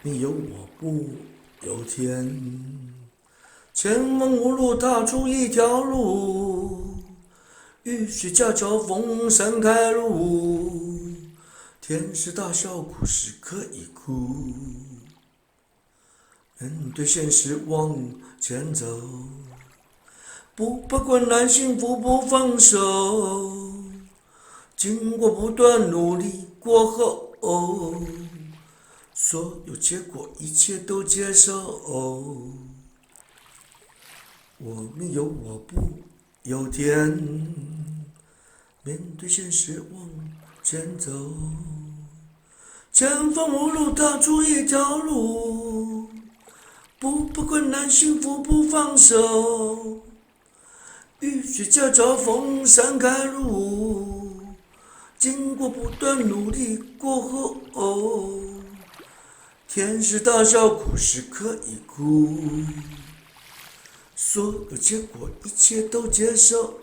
你有我不由天。前方無路，踏出一條路。雨水架橋，逢山開路。甜時大笑，苦時可以哭。面對現實往前走，不怕困難，幸福不放手。經過不斷努力過後，所有結果一切都接受。我命由我不由天，面對現實往前走。前方無路，踏出一條路。不怕困難，幸福不放手。雨水架橋，逢山開路。經過不斷努力過後，甜時大笑，苦時可以哭。所有結果，一切都接受。